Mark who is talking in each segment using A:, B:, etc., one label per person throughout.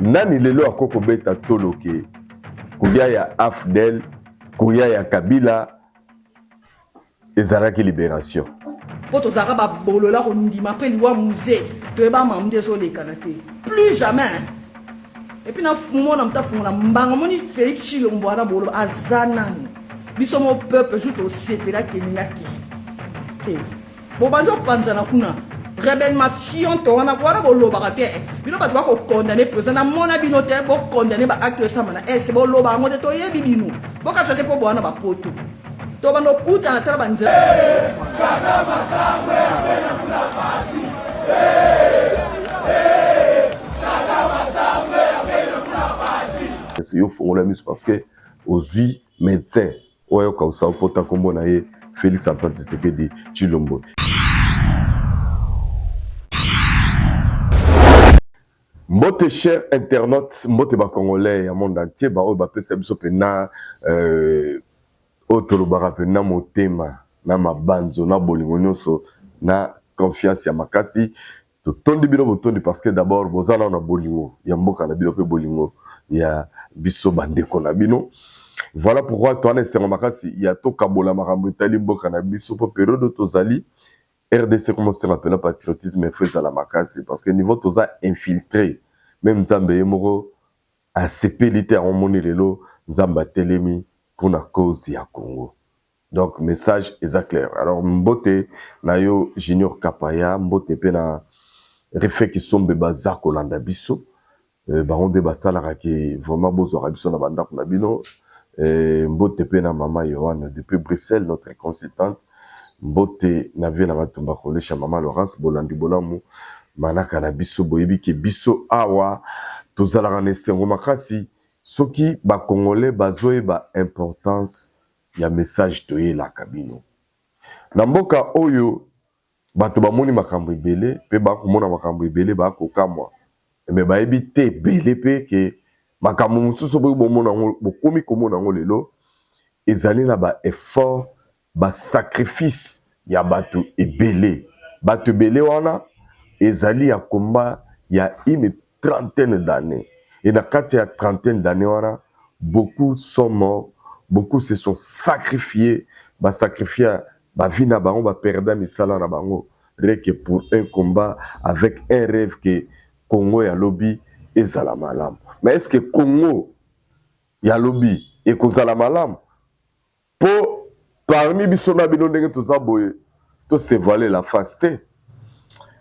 A: Nani lelo akoki kobeta tolo ke koya ya AFDL, koya ya Kabila ezalaki liberation?
B: Mpo tozalaka babolola kondima mpe liwa muze toyeba mamu nde ezolekana te plus jamais. Epuis namona moto afungola mbanga moni Félix Tshilombo wana boloba aza nani, biso mo peuple jour tosepela kende na kende bobandi opanzana kuna rebelle mafionto wana wana bolobaka te bino bato bakokondane président namona bino te bokondane baacte esama na est boloba yango te toyebi bino bokatisa te mpo bowana bapoto to banda okutana tala banzela.
A: Yo fongola miso parce que ozwi médecin oyo okausa opota nkombo na ye Félix Antoine Tshisekedi Tshilombo. Mbote cher internaute, mbote ba congolais ya monde entier ba oyo bapesa biso pena oyo tolobaka pena motema na mabanzo na bolingo nyonso na confiance ya makasi. Totondi bino botondi parce que d'abord boza nano na bolingo ya mboka na bino mpe bolingo ya biso bandeko na bino. Voilà pourquoi toana esengo makasi ya tokabola makambo etali mboka na biso mpo periode tozali RDC comme osenga mpena patriotisme efo ezala makasi parce que niveau toza infiltré, même Nzambe ye moko asepeli te. Yango moni lelo Nzambe atelemi mpona cause ya Congo. Donc message eza clair. Alors mbote na yo Junior Kapaya, mbote pe na Refe Kisombe baza kolanda biso. Bango nde basalaka ke vraiment bozwaka biso na bandako na bino. Mbote pe na mama Yohane depuis Bruxelles, notre consultante. Mbote na vie na Matumba Kolesha, mama Laurence Bolandi Bolamu manaka na biso. Boyebi ke biso awa tozalaka na esengo makasi soki ba Congolais bazoyeba importance ya message toyelaka bino. Na mboka oyo bato bamoni makambo ebele pe bakomona makambo ebele, bakokamwa me bayebi te ebele pe ke makambo mosusu boyi bomona yango, bokomi komona yango lelo ezali na ba effort, ba sacrifice ya bato ebele. Bato ebele wana ezali ya combat ya une trentaine d'années, et na kati ya trentaine d'années wana beaucoup sont morts, beaucoup se sont sacrifiés, ba sacrifier ba vie na bango, ba perda misala na bango rien que pour un combat avec un rêve que Congo ya lobi ezala malamu. Mais est-ce que Congo ya lobi ekozala malamu? Po parmi biso na bino ndenge toza boye, to se voiler la face te.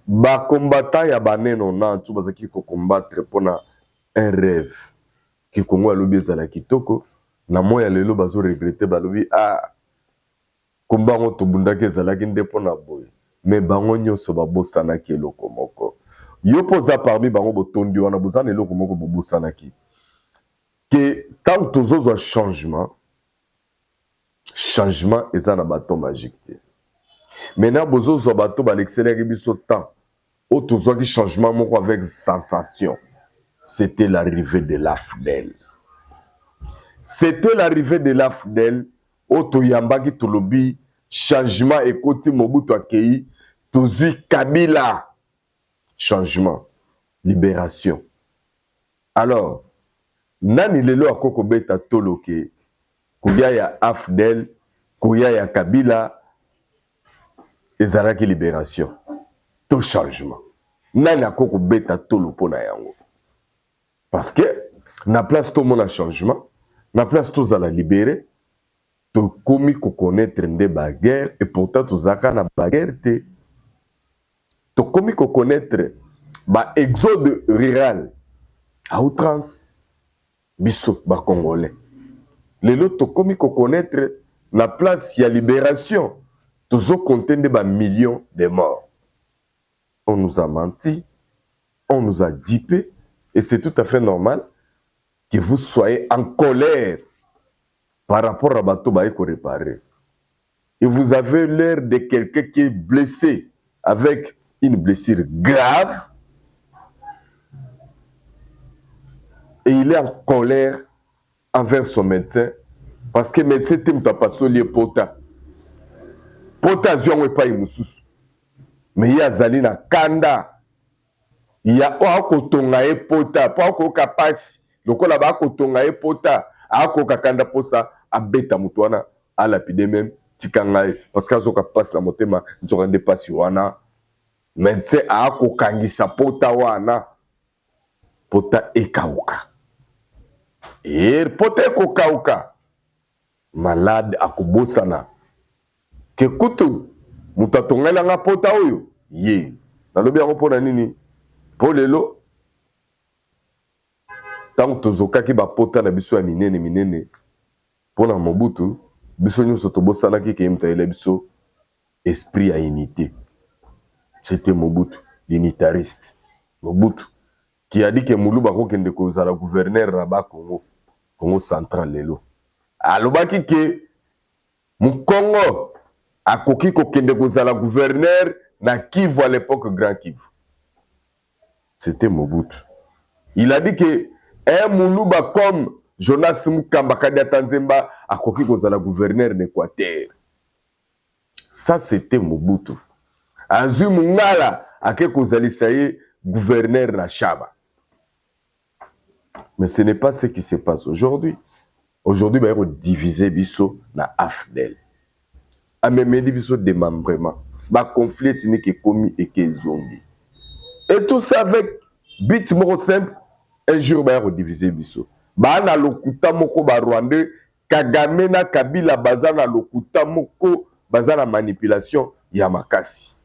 A: Ba combattants ya ba années 90 bazalaki ko combattre mpona un rêve ke Congo ya lobi ezala kitoko. Na moyi ya lelo bazo regretter, balobi ah, combat yango tobundaki ezalaki nde mpona boye. Mais bango nyonso babosanaki eloko moko. Yo mpo oza parmi bango, botondi wana boza na eloko moko bobosanaki ke ntango tozozwa changement, changement eza na baton magique te. Maintenant bozozwa bato balekiselaki biso temps oyo tozwaki changement moko avec sensation, c'était l'arrivée de l'AFDL. C'était l'arrivée de l'AFDL oyo toyambaki, tolobi changement ekoti, Mobutu akei, tozwi Kabila, changement, libération. Alors nani lelo akoki kobeta tolo ke koya ya AFDL, koya ya Kabila ezalaki libération to changement? Nani akoki kobeta tolo mpona yango? Parce que na place tomona changement, na place tozala libéré, tokomi koconnaître nde baguerre, et pourtant tozalaka na baguerre te. Tokomi koconnaître ba exode rural à outrance. Biso ba Congolais lelo tokomi koconnaître na place ya libération tozocompter nde ba millions de morts. On nous a menti, on nous a dupé, et c'est tout à fait normal que vous soyez en colère par rapport à bato baye koréparer. Et vous avez l'air de quelqu'un qui est blessé avec une blessure grave et il est en colère envers son médecin parce que médecin te moto apasoli ye pota, pota azwi yango epai mosusu, mais ye azali na kanda. Ya oyo akotonga ye pota mpo akoyoka mpasi lokola bakotonga ye pota, akoyoka kanda mposa abeta moto wana, alapide meme tika ngai, parce que azoka mpasi na motema. Nzoka nde mpasi wana, médecin akokangisa pota wana, pota ekauka. E pota ekokauka, malade akobosana ke kutu moto atongelanga pota oyo ye. Nalobi yango mpo na nini? Mpo lelo ntango tozokaki bapota na biso ya minene minene mpo na Mobutu, biso nyonso tobosanaki ke ye moto ayela biso esprit ya unité. C'était Mobutu l'unitariste, Mobutu qui a dit que Muluba akokende kozala gouverneur na Bakongo, Congo Central. Lelo alobaki ke Mukongo akoki kokende kozala gouverneur na Kivu, à l'époque Grand Kivu. C'était Mobutu. Il a dit que un Muluba comme Jonas Mukamba Kadiata Nzemba akoki kozala gouverneur na Équateur. Ça, c'était Mobutu. Azwi Mungala, ake kozalisa ye gouverneur na Shaba. Mais ce n'est pas ce qui se passe aujourd'hui. Aujourd'hui, baye kodiviser biso na AFDL, amemeli biso démembrement, baconflit ethnique ekomi eke ezongi, et tout ça avec but moko simple: un jour baya kodiviser biso. Baa na lokuta moko, Barwandais, Kagame na Kabila baza na lokuta moko, baza na manipulation ya makasi,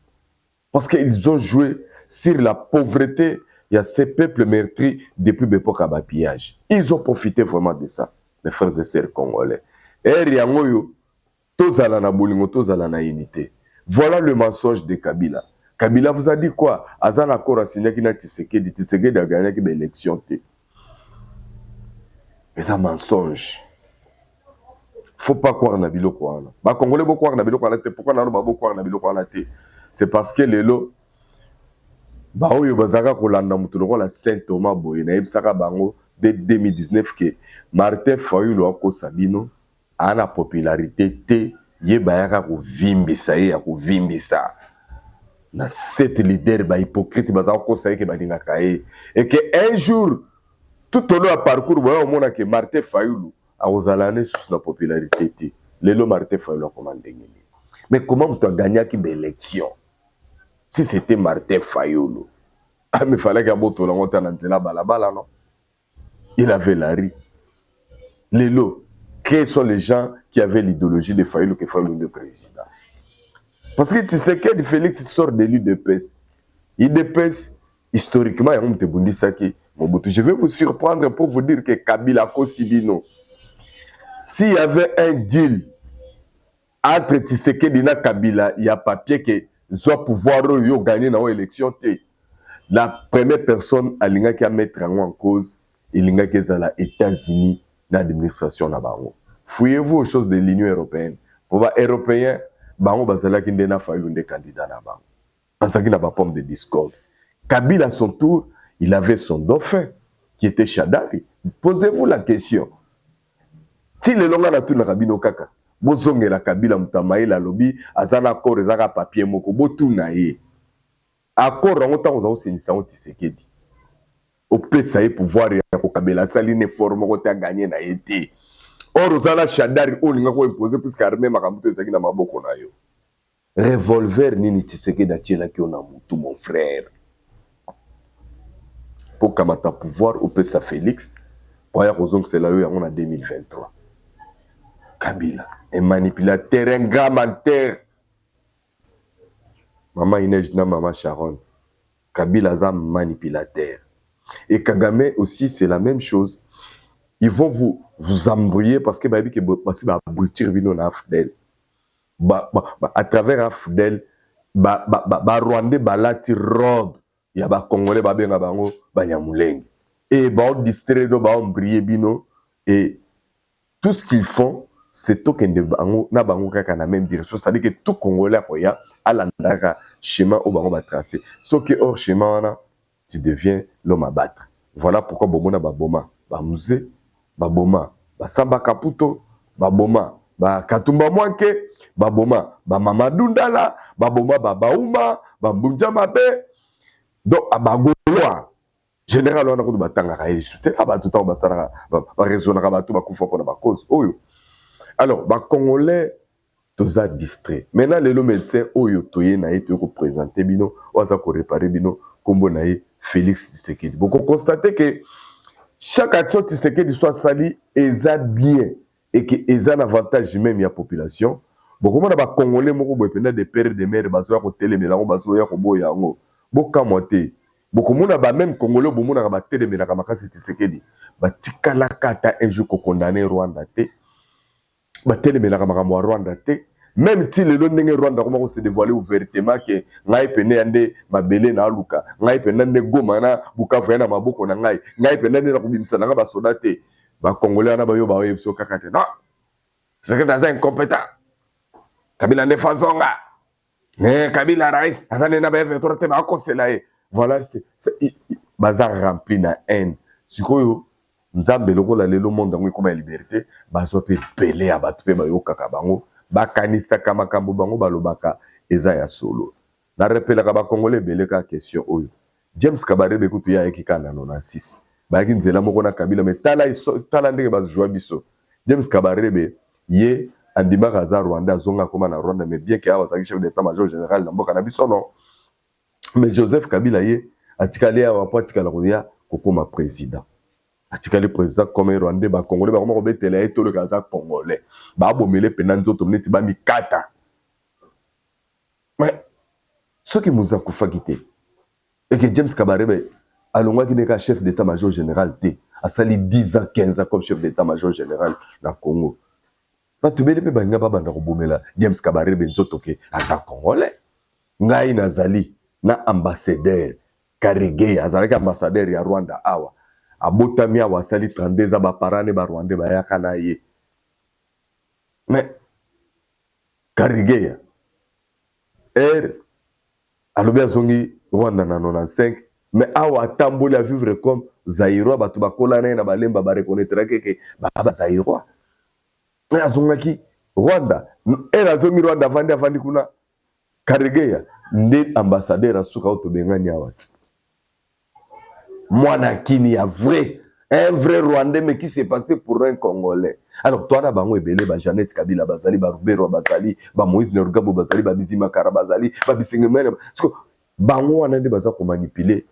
A: parce qu'ils ont joué sur la pauvreté ya ces peuples meurtris depuis l'époque ya bapillage. Ils ont profité vraiment de ça. Mes frères et sœurs congolais, ere yango oyo tozala na bolingo, tozala na unité. Voilà le mensonge de Kabila. Kabila vous a dit quoi? Aza na accord asignaki na Tshisekedi. Tshisekedi aganyaki baélection te, eza mensonge. Faut pas croire na biloko wana. Bacongolais, bocroire na biloko wana te. Pourquoi naloba bocroire na biloko wana te? C'est parce que lelo baoyo bazalaka kolanda moto lokola Saint Thomas boye, nayebisaka bango de 2019 ke Martin Fayulu akosa bino, aa na popularité te. Ye bayaka kovimbisa ye ya kovimbisa na sept leader bahypocrite baza kokosa ye ke balingaka ye, et que un jour, tout au long ya parcours, boya omona ke Martin Fayulu akozala ne susu na popularité te. Lelo Martin Fayulu akoma ndenge nini? Mais comment moto aganyaki baélection? Si c'était Martin Fayulu, ah, mais fallaki abotola yango ta na nzela balabala. Non, il avait la rue. Lelo, quels sont les gens qui avaient l'idéologie de Fayulu, que Fayulu le président? Parce que Tshisekedi Félix sort de l'UDPS. UDPS, historiquement, yango moto ebundisaki Mobutu. Je vais vous surprendre pour vous dire que Kabila akosi bino. S'il y avait un deal entre Tshisekedi na Kabila ya papier ke zwa pouvoir oyo yo gagné na élection te, la première personne alingaki amettre yango en cause, elingaki ezala États-Unis na administration na bango. Fouillez-vous aux choses de l'Union européenne. Po ba-Européen bango bazalaki nde na Fayulu nde candidat na bango, bazalaki na bapomme de discorde. Kabila, à son tour, il avait son dauphin qui était Shadari. Posez-vous la question. Ti lelo nga natunaka bino kaka, bozongela Kabila. Moto amayele alobi aza na accord, ezaka papier moko. Botuna ye accord yango, ntango oza kosilisa yango, Tshisekedi opesa ye pouvoir ya kokabela, asali na effort moko te, aganye na ye te. Or oza na Shadari oyo olinga koimpose, puisque armée, makambo to ezalaki na maboko na yo. Revolver nini Tshisekedi atielaki yo na motu, mon frère, mpo kamata pouvoir opesa Félix po aya kozongisela yo yango na 2023? Kabila, un manipulateur, un grand menteur. Mama Inege na mama Sharon, Kabila aza manipulateur et Kagame aussi, c'est la même chose. Ils vont vous embrouiller parce que bayebi ke basi baabrutir bino na AFDL. À travers AFDL, Barwandais balati robe ya Bacongolais, babenga bango Banyamulenge et baodistraire bino, baembrouiller bino, et tout ce qu'ils font, c'est tokende bango na bango kaka na même direction, c'est-à-dire que tout Congolais akoya alanda kaka schéma oyo bango batrace. Soki hors schéma wana, tu deviens l'homme à battre. Voilà pourquoi bomona baboma baMzee, baboma baSamba Kaputo, baboma baKatumba Mwanke, baboma baMamadou Ndala, baboma baBauma, baMbunja Mabe. Donc bagolois général wana kutu batangaka ye lisusu te na bato ntango basalaka baraisonnaka bato bakufa mpona bacause oyo. Alors bacongolais toza distrait. Maintenant lelo médecin oyo toye na ye, toye koprésente bino, oyo aza korépare bino, nkombo na ye Félix Tshisekedi. Bokoconstate ke chaque action Tshisekedi so asali eza bien et que eza na avantage même ya population. Bokomona bacongolais moko boye mpenza de père de mère bazoya kotelemela yango, bazoya koboya yango. Bokamwa te, bokomona bameme congolais bomonaka batelemelaka makasi Tshisekedi, batikalaka ata un jour kokondane Rwanda te, batelemelaka makambo ya Rwanda te. Même ti lelo ndenge Rwanda akoma kose dévoiler ouvertement ke ngai pene ya nde mabele na aluka, ngai pena nde Goma na Bukavu ya na maboko na ngai, ngai pena nde na kobimisa na ngai basoda te. Bacongolais wana bayo baoyebi biso kaka te non, Tshisekedi aza incompétent, Kabila nde fazonga mais Kabila rais aza nde na ba M23 te, bakosela ye. Voilà, baza rempli na haine. Sikoyo Nzambe, lokola lelo monde yango ekoma ya liberté, bazwa mpe ebele ya bato mpe bayokaka bango, bakanisaka makambo bango balobaka eza ya solo. Narepelaka bacongolais ebele kaka question oyo: James Kabarebe kutu ye ayaki kaka na 96, bayaki nzela moko na Kabila, mais tala, tala ndenge bazwa biso. James Kabarebe ye andimaka aza Rwanda, azonga akoma na Rwanda, mais bien ke awa azalaki chef d'état major général na mboka na biso, non? Mais Joseph Kabila ye atikali awa po atikala koya kokóma président, atikali président comme rwandais. Bacongolais bakoma kobetela ye toleka aza congolais, babomele mpena nzoto neti bamikata. Mais soki Mzee akufaki te eke James Kabarebe alongwaki ndeka chef d'état major général te, asali 10 ans, 15 ans comme chef d'état major général na Congo, bato ebele mpe balinga babanda kobomela James Kabarebe nzoto ke aza congolais. Ngai nazali na ambassadeur Karegeya, azalaki ambassadeur ya Rwanda awa, abotami awa, asali 32, eza baparents ne barwandais bayaka na ye. Mais Karegeya r alobi azongi Rwanda na 95, mais awa atamboli avivre comme zaïrois. Bato bakola na ye na balemba bareconnaîtraki ke baba zaïrois. Azongaki Rwanda, ere azongi Rwanda, avandi avandi kuna. Karegeya nde ambassadeur asuka oyo tobengani awa ti mwana kini ya vrai, un vrai rwandais mais qui s'est passé pour un congolais. Alors towana bango ebele, ba Jeannette Kabila bazali, baruberwa bazali, bamoïse Nyarugabo bazali, babizimakara bazali, babisengemene. Bango wana nde baza komanipuler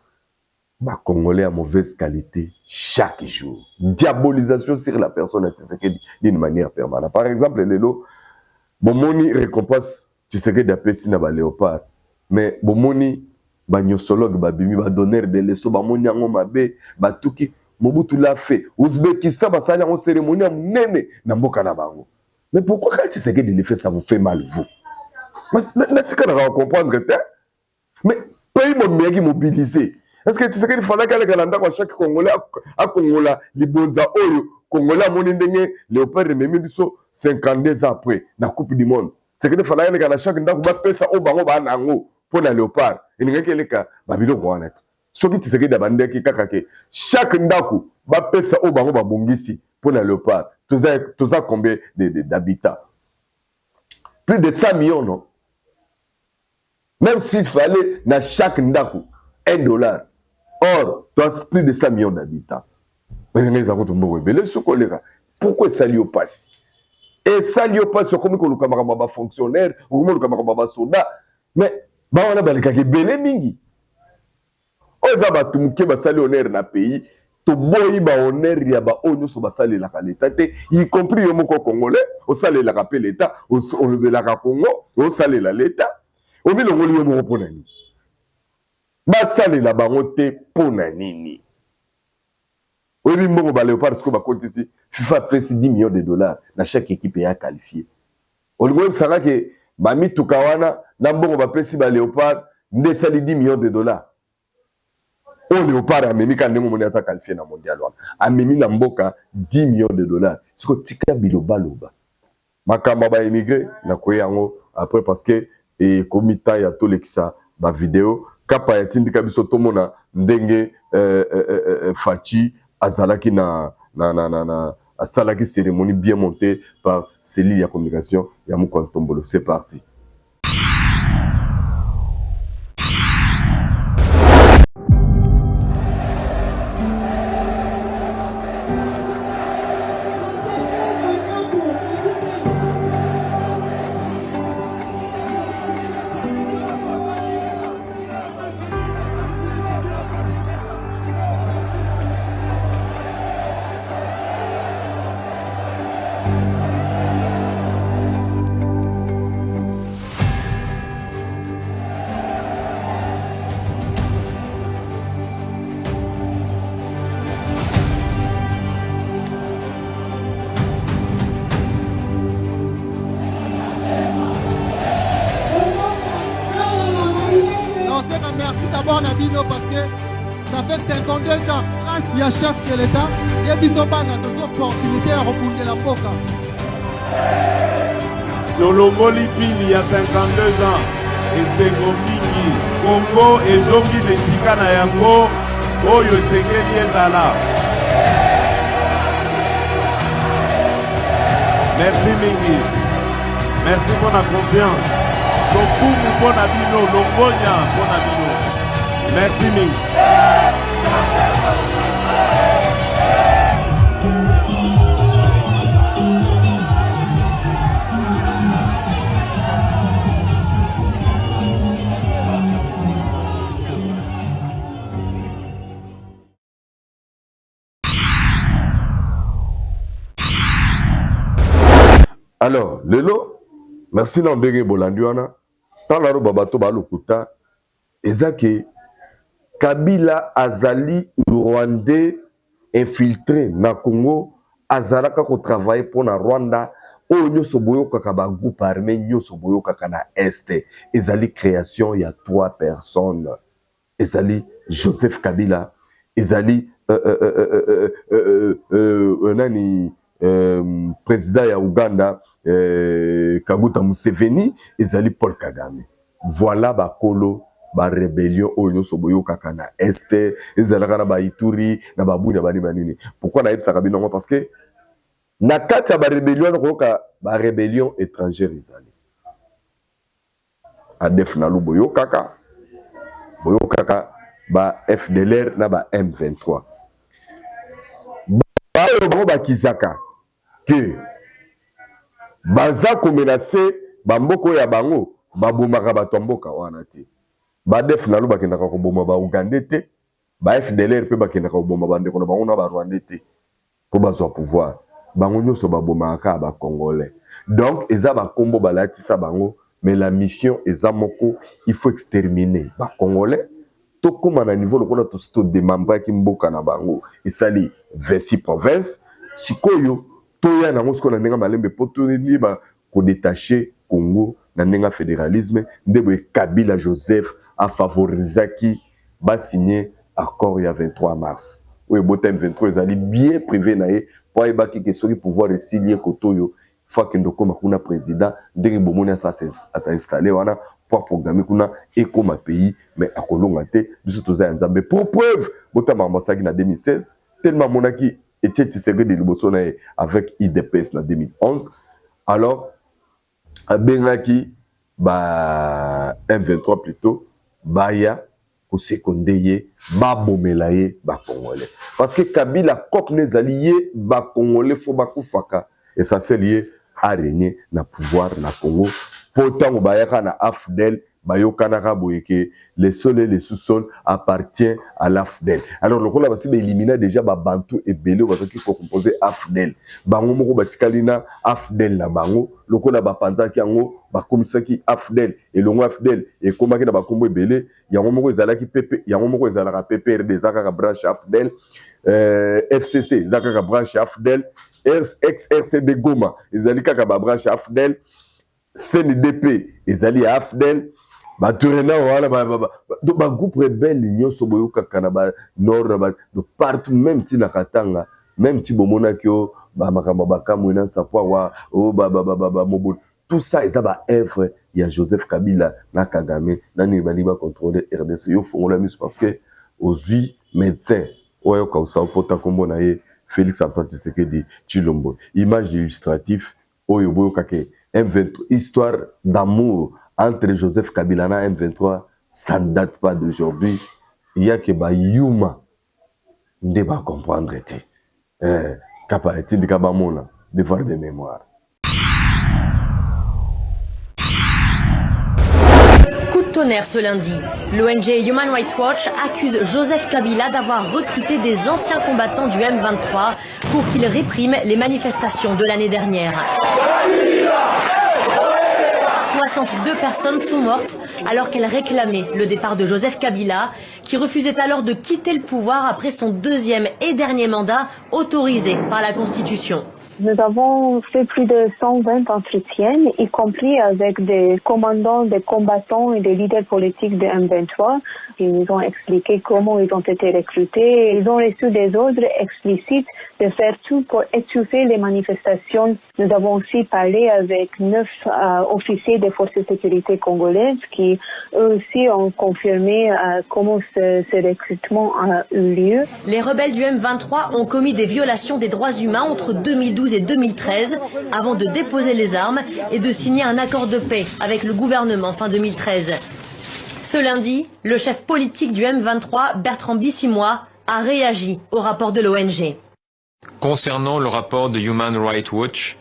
A: bacongolais ya mauvaise qualité chaque jour, diabolisation sur la personne ya Tshisekedi d'une manière permanente. Par exemple lelo bomoni récompense Tshisekedi apesi na baléopard, mais bomoni banyosologue babimi, badonneur de leçon, bamoni yango mabe, batuki. Mobutu l'a fait, Ouzbékistan basali yango cérémonie ya monene na mboka na bango. Mais pourquoi quand Tshisekedi le fait, ça vous fait mal, vous? Natikalaka comprendre te. Mais pays momeyaki mobilisé, est ce que Tshisekedi fallaki aleka na ndako ya chaque congolais akongola libonza oyo congolais amoni ndenge léopard ememi biso 52 ans après na Coupe du monde? Tshisekedi fallaki aleka na chaque ndako bapesa oyo bango baa na yango mpo na léopard, elingaki eleka babiloko wana ti. Soki Tshisekedi abandaki kaka ke chaque ndako bapesa oyo bango babongisi mpo na léopard, toza, toza combien d'habitants? Plus de 100 millions, non? Même s'il fallait na chaque ndako 1 dollar, or toa plus de 100 millions d'habitants, ndenge eza kutu mbongo ebele soki oleka. Pourquoi esali yo mpasi? Esali yo mpasi, okomi koluka makambo ya bafonctionnaire, okomi koluka makambo ya basoda, mais bawana balekaka ebele mingi. Oyo eza bato moke basali honneur na pays. Toboyi bahonneur ya baoyo nyonso basalelaka leta te, y compris yo moko congolais osalelaka mpe leta, olobelaka Congo, osalela leta, omilongoli yo moko. Mpo na nini basalela bango te? Mpo na nini? Oyebi mbongo baléopard sikoyo bakotisi, FIFA apesi 10 millions de dollars na chaque équipe eya qualifié. Olingi oyebisanga ke bamituka wana na mbongo bapesi baléopard nde esali 10 millions de dollars oyo léopard amemi kaka ndenge omoni aza qualifié na mondial wana, amemi na mboka 10 millions de dollars? Sikoyo tika bilobaloba. Makambo ya baémigré nakoya yango après, parce que ekomi temps ya tolekisa bavideo. Kapa ya tindika biso tomona ndenge Fatshi azalaki na asalaki cérémonie bien montée par cellule ya communication ya Mukwa Ntombolo. C'est parti.
C: Merci d'abord na bino parce que ça fait 52 ans grâce ya chef de l'État ye biso bana tozwi opportunité ya kobundela mboka.
D: Tolongoli pili ya 52 ans, esengo mingi. Congo ezongi na esika na yango oyo esengeli ezala. Merci mingi, merci mpo na confiance, lokumu mpo na bino, longonya mpo na bino. Merci mingi.
A: Alors lelo merci na ndenge bolandi wana ntango naloba bato balokuta eza ke Kabila azali rwandais infiltre na Congo azalaka ko travailler mpo na Rwanda oyo nyonso boyokaka ba groupe arme nyonso boyokaka na est ezali création ya trois personnes ezali Joseph Kabila ezali euh, euh, euh, euh, euh, euh, euh, nani euh, président ya Uganda euh, Kaguta Museveni ezali Paul Kagame voilà bakolo ba rébellion oyo nyonso boyokaka na est ezalaka na baituri na babunia banini banini. Pourquoi nayebisaka bino yango? Parce que na kati ya ba rébellion wana koyoka ba rébellion étrangère ezali ADF nalu boyokaka boyokaka ba FDLR na ba M23 baoyo bango bakizaka ke baza komenase bamboka oyo ya bango babomaka bato ya mboka wana te. Ba ADF nalu bakendaka koboma ba Ougandais te, ba FDLR mpe bakendaka koboma bandeko na bango na ba Rwandais te mpo bazwa pouvoir. Bango nyonso babomaka kaka ba Congolais. Donc eza ba kombo balatisa bango, mais la mission eza moko, il faut exterminer ba Congolais tokoma na niveau lokola tosi to demembraki mboka na bango esali 26 provinces. Sikoyo toya nango sikoyo na ndenge malembe mpo toyeba ko detacher Congo na ndenge ya federalisme. Nde boye Kabila Joseph afavorisaki ba signer accord ya 23 mars oyo ebota M23 ezali bien privé na ye mpo ayebaki ke soki pouvoir esili ye kote oyo faut akende okoma kuna président ndenge bomoni asa installe wana mpo aprogramme kuna ekoma pays mais akolonga te. Biso toza ya Nzambe. Pour preuve, bota makambo asalaki na 2016 tellement amonaki Etienne Tshisekedi liboso na ye avec UDPS na 2011, alors abengaki ba M23 plutôt baya kosekonde ye babomela ye ba Congolais parce que Kabila cop ne ezali ye ba Congolais fo bakufaka essentiel ye a régner na pouvoir na Congo po ntango bayaka na AFDL bayokanaka boye ke le sol et le sous-sol appartient à l'AFDL. Alors lokola basi ba elimina déjà ba bantu ebele oyo bazalaki ko composer AFDL, bango moko batikali na AFDL na bango, lokola bapanzaki yango bakomisaki AFDL elongo AFDL ekomaki na bakombo ebele, yango moko ezalaki PP, yango moko ezalaka PPRD eza kaka branche AFDL, FCC eza kaka branche AFDL, XRCB Goma ezali kaka ba branche AFDL, CNDP ezali ya AFDL, ba tournant wana ba, ba, ba, ba groupe rebelle nyonso boyokaka na ba nord na ba partout même ti na Katanga, même ti bomonaki o ba makambo ba Kamwina Nsapu awa o ba ba ba ba, ba Mobutu, tout ça eza ba œuvre ya Joseph Kabila na Kagame na nini balingi ba contrôler RDC. Yo fongola miso parce que ozwi médecin oyo kausa opota kombo na ye Félix Antoine Tshisekedi Tshilombo. Image illustratif oyo boyoka ke M23, histoire d'amour entre Joseph Kabila na M23 ça ne date pas d'aujourd'hui. Il y a que ba yuma nde ba comprendre te. Kapa etindika bamona devoir de mémoire.
E: Coup de tonnerre ce lundi. L'ONG Human Rights Watch accuse Joseph Kabila d'avoir recruté des anciens combattants du M23 pour qu'ils répriment les manifestations de l'année dernière. 62 personnes sont mortes alors qu'elles réclamaient le départ de Joseph Kabila, qui refusait alors de quitter le pouvoir après son deuxième et dernier mandat autorisé par la Constitution.
F: Nous avons fait plus de 120 entretiens, y compris avec des commandants, des combattants et des leaders politiques de M23. Ils nous ont expliqué comment ils ont été recrutés. Ils ont reçu des ordres explicites de faire tout pour étouffer les manifestations. Nous avons aussi parlé avec neuf euh, officiers des forces de sécurité congolaises qui, eux aussi, ont confirmé euh, comment ce, ce recrutement a eu lieu.
E: Les rebelles du M23 ont commis des violations des droits humains entre 2012 et 2013 avant de déposer les armes et de signer un accord de paix avec le gouvernement fin 2013. Ce lundi, le chef politique du M23, Bertrand Bissimois, a réagi au rapport de l'ONG.
G: Concernant le rapport de Human Rights Watch,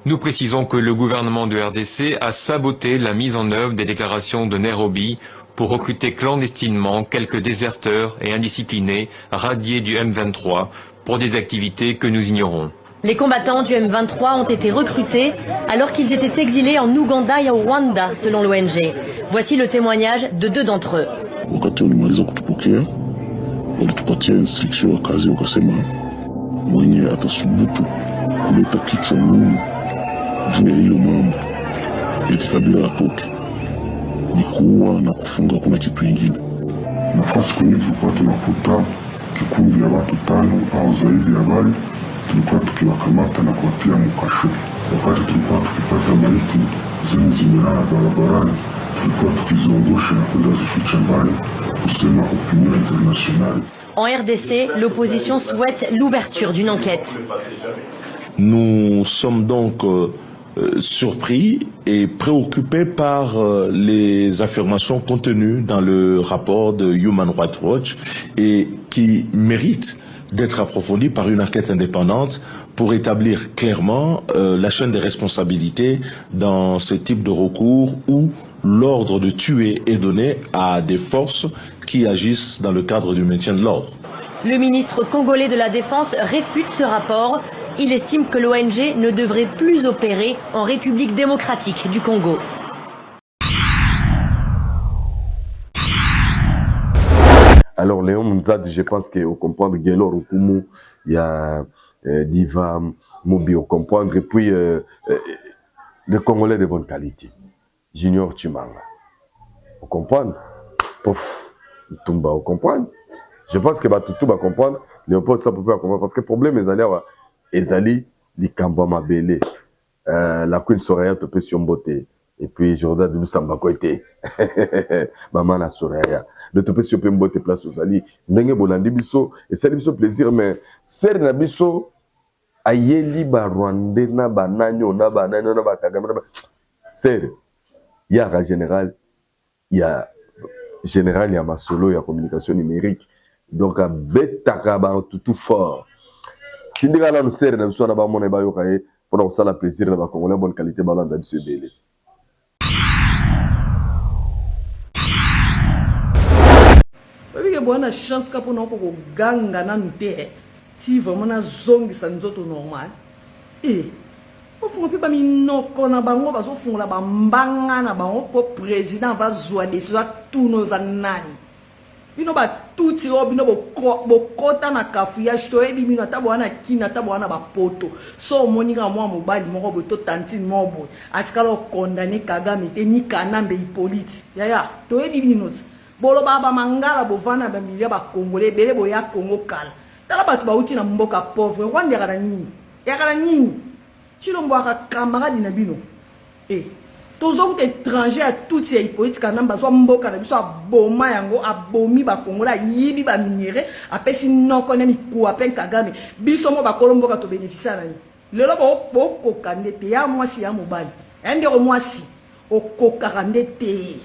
G: nous précisons que le gouvernement de RDC a saboté la mise en œuvre des déclarations de Nairobi pour recruter clandestinement quelques déserteurs et indisciplinés radiés du M23 pour des activités que nous ignorons.
E: Les combattants du M23 ont été recrutés alors qu'ils étaient exilés en Ouganda et au Rwanda, selon l'ONG. Voici le témoignage de deux d'entre eux.
H: Wakati walimaliza kutupokea, walitupatia instruction ya kazi, wakasema mwenye atasubutu kuleta kichwa ngumu juu ya hiyo mambo eti Kabila atoke ni kuua na kufunga, kuna kitu ingine. Nafasi kwenye tulikuwa tunakuta kikundi ya watu tano au zaidi ya wale, tulikuwa tukiwakamata na kuwatia mkasho. Wakati tulikuwa tukipata maiti zenye zimelala barabarani, tulikuwa tukiziondosha na kwenda zificha mbali, kusema opinion internationale.
E: En RDC, l'opposition souhaite l'ouverture d'une enquête.
I: Nous sommes donc euh, euh, surpris et préoccupés par euh, les affirmations contenues dans le rapport de Human Rights Watch et qui méritent d'être approfondies par une enquête indépendante pour établir clairement la chaîne des responsabilités dans ce type de recours où l'ordre de tuer est donné à des forces qui agissent dans le cadre du maintien de l'ordre.
E: Le ministre congolais de la Défense réfute ce rapport. Il estime que l'ONG ne devrait plus opérer en République démocratique du Congo.
A: Alors Léon Munzadi, je pense que au comprendre Gaylor Okumu, il y a euh, Diva Mobi au comprendre et puis euh, euh, des Congolais de bonne qualité. Junior Chimanga. Vous comprendre Pof, Ntumba, vous comprendre Je pense que batutu ba comprendre, Léopold Sapo peut comprendre parce que problème ezali awa ezali likambo ya mabele. Euh, la Queen Soraya topesi yo mbote et puis Jordan Lusamba Kwete mama na Soraya de topesi yo pe mbote place ozali ndenge bolandi biso esali biso plaisir mais sere na biso ayeli ba rwandais na ba nani oyo na ba nani oyo na ba kagame na ba sere yaka general ya general ya masolo ya communication numerique donc abetaka ba tutu fort tindika nanu sere na biso wana bamona ye bayoka ye mpona kosala plaisir na ba congolais bonne qualité balanda biso ebele.
B: Oyebi ke boa na chance ka pona oko koganga nanu te eh. Ti vraiment nazongisa nzoto normal eh. Bofunga mpe baminoko na bango bazofungola bambanga na bango mpo président va zwa décision atuna oza nani bino batutsi oyo bino bokota na cafouillage toyebi bino ata boa na kini ata boa na bapoto so omoni kaka mwa mobali moko boye to tantine moko boye atikala okondane kagame te ni kanambe hippolyte yaya toyebi bino ti bolobaka bamangala bovanda ba milieu ba congolais ebele boya congo kala tala bato bauti na mboka pauvre rwanda yaka na nini yaka na nini chilombo aka camarade na bino e eh, tozokuta étranger ya tutsi ya hippolyte kanambe azwa mboka na biso aboma yango abomi bakongole ayibi baminerai apesi noko na mikuwa mpe kagame biso mo bakolo mboka tobénéficia na nini lelo bokoka nde te ya mwasi ya mobali ya ndeko mwasi okokaka nde te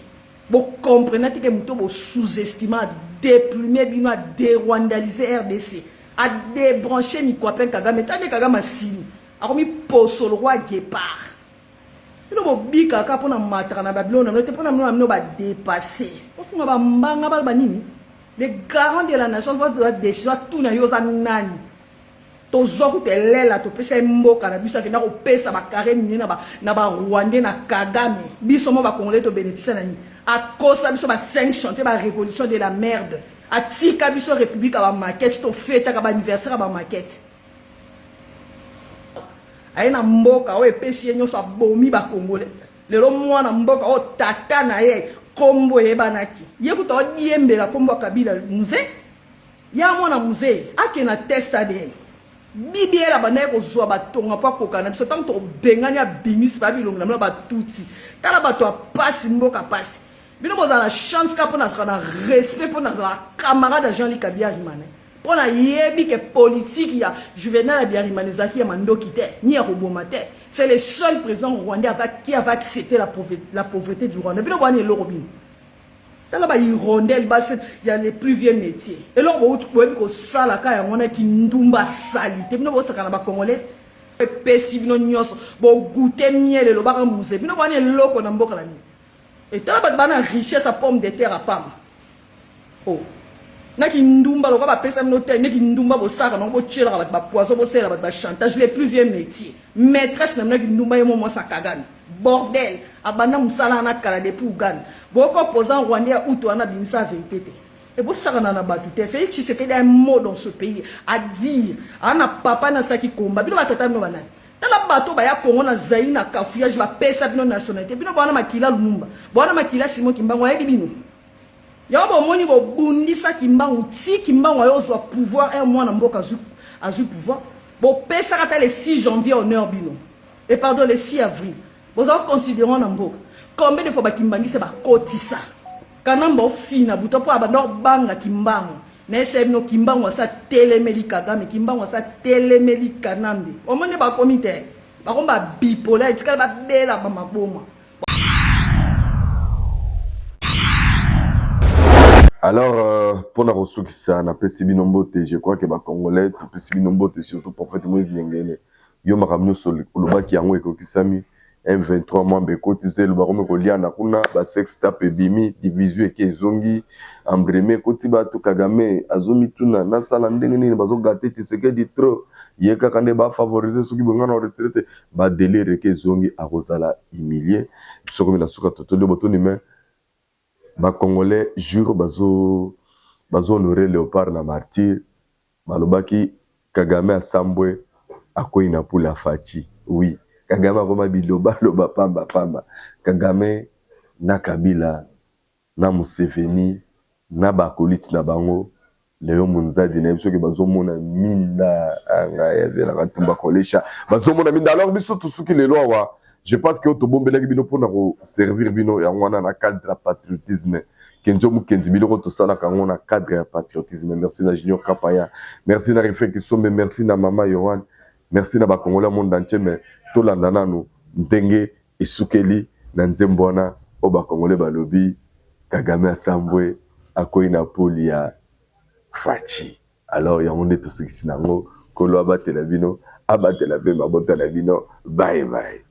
B: Bo comprena te ke moto bo sous-estima a deplume bino a derwandalise RDC a debranche mikwapin Kagame tande Kagame asili akomi poso lokola guepard bino bobika kaka mpona mataka na babilo na bino te mpona bino na bino badepasse bofunga bambanga baloba nini le garant de la nation va décision atuna yo oza nani Tozwa kutu elela topesa ye mboka na biso akenda kopesa ba carre minier na ba na ba rwandais na kagame biso mo ba congolais to beneficia na nini akosa biso ba 5 chantier ba revolution de la merde atika biso republique ya ba maquette tofetaka ba anniversaire ya ba maquette. Aye na mboka oyo epesi ye nyonso, abomi ba Congolais. Lelo mwana mboka oyo tata na ye kombo eyebanaki. Ye kutu odiembela kombo ya Kabila Mzee. Ya mwana Mzee ake na test ADN. BBL abandaki kozwa batonga mpo akoka na biso ntango tobengani abimisi ba bilongi na bino batuti. Tala bato ya pasi mboka pasi. Bino bozala na chance kaka mpo nazalaka na respect mpo nazala camarade ya Jean-Luc Habyarimana. Mpo nayebi ke politique ya Juvenal Habyarimana ezalaki ya mandoki te, ni ya koboma te. C'est le seul président rwandais avec, qui avait accepté la pauvreté, la pauvreté du Rwanda. Bino bwani eloko bino. Tala ba hirondelle basi ya les plus vieux métiers. Eloko boyebi kosala ka yango wana kindumba salite. Bino bosaka na ba congolais epesi bino nyonso bogute miel elobaka muse bino bwani eloko na mboka na nini etala bato bana richesse ya pomme de terre apamba oh na kindumba lokola bapesa bino te nde kindumba bosaka nango botyelaka bato bapoison bosalela bato bachantage les plus vieux métier maîtresse na bino kindumba ye mo mwasi akagana bordel abanda mosala wana kala depuis uganda boyoka opposant rwandais ya utu wana abimisa verité te ebosakana na bato te. Félix Tshisekedi a un mot dans ce pays à dire. Ana papa na saki komba bino batata bino banani. Tala bato baya Congo na Zaïre na cafouillage ba pesa bino nationalité bino bwana makila Lumumba bwana makila Simon Kimbangu ayebi bino. Yango bomoni bobundisa Kimbangu ti Kimbangu ayo ozwa pouvoir un mwana mboka azwi azwi pouvoir bopesaka ata le 6 janvier honneur bino et pardon le 6 avril boza considérant na mboka combien de fois bakimbangisa bakotisa kanamba ofina buta mpo abanda obanga kimbangu nayesaya bino kimbangu asa telemeli kagame kimbangu asa telemeli kanambe omoni bakomi te bakomi babipola etikali babela bamaboma.
A: Alors, mpona kosukisa, napesi bino mbote. Je crois que bacongolais topesi bino mbote, surtout prophète Moïse Ndengene. Yo makambo nyonso olobaki yango ekokisami. M23 mwambe ekotisa eloba komi koliana kuna, basex tape ebimi, division eke ezongi embreme ekoti bato. Kagame azomituna nasala ndenge nini, bazogate Tshisekedi trop, ye kaka nde bafavorize soki bongana retraite badelire eke ezongi, akozala humilie. Biso komi na suka, totoli botoni me bacongolais jour bazo bazo honore Léopard na martyr, balobaki Kagame asambwe akwei na pula Faci. Oui, Kagame akoma bilobaloba pamba pamba. Kagame na Kabila na Museveni na bakoliti na bango Leo Munzadi na biso ke bazomona minda ngai avelaka ntumba kolesha bazomona minda. Alors biso tosuki lelo awa. Je pense que tobombelaki bino mpona koservir bino yango wana na cadre ya patriotisme. Kenzo Mukendi, biloko tosalaka yango na cadre ya patriotisme. Merci na Junior Kapaya, merci na Rife Kisombe, merci na Mama Yohan, merci na bakongolais monde entier. Mais tolanda nanu ndenge esukeli na nzembo wana oyo bakongolais balobi Kagame asambwe akwei na poli ya Faci. Alors yango nde tosukisi nango. Nkolo abatela bino, abatela mpe mabota na bino. Bye bye.